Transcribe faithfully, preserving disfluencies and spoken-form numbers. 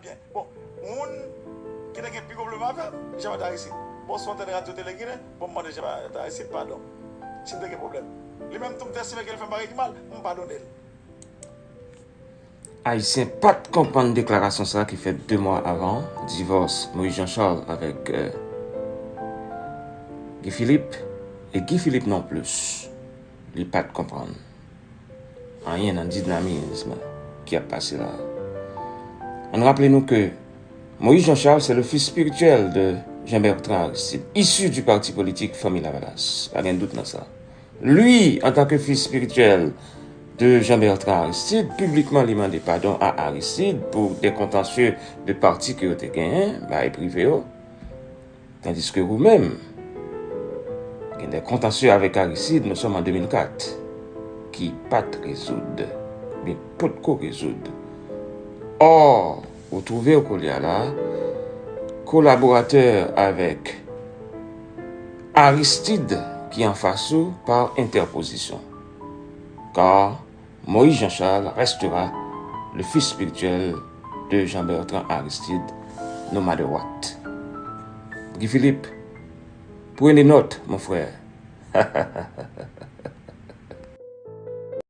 Byen. Bon, moun ki te gen pi gwo pwoblèm avè m, Jean Bertrand Aristide. Bon, si w antann radyo tele ginen, bon, m mande Jean Bertrand Aristide padon. Si m te gen pwoblèm. Li menm tou, m te espere ke l fè m bagay ki mal, m padone l. Ayisyen pa t konprann deklarasyon sa ki fèt de mwa avan divòs Moïse Jean Charles avèk euh, Guy Philippe, e Guy Philippe non plis, li pa t konprann anyen nan dinamism ki ap pase la. Ann raple nou ke Moïse Jean Charles se le fils spirituel de Jean Bertrand Aristide, issu du parti politique Fanmi Lavalas. Pa gen dout nan sa. Lui, en tant que fils spirituel de Jean Bertrand Aristide, piblikman li mande padon a Aristide pou de kontansye de pati ke yo te genyen, bay prive yo. Tandiske ou menm, gen de kontansye avèk Aristide, nou sòm an de mil kat, ki pa t rezoud, oubyen potko rezoud. Or, ou twouve w koulye a la, kolaboratè avèk Aristide ki anfas ou par interposition. Car Moïse Jean Charles restera le fils spirituel de Jean Bertrand Aristide, no matter what. Guy Philippe, prenez note, mon frère.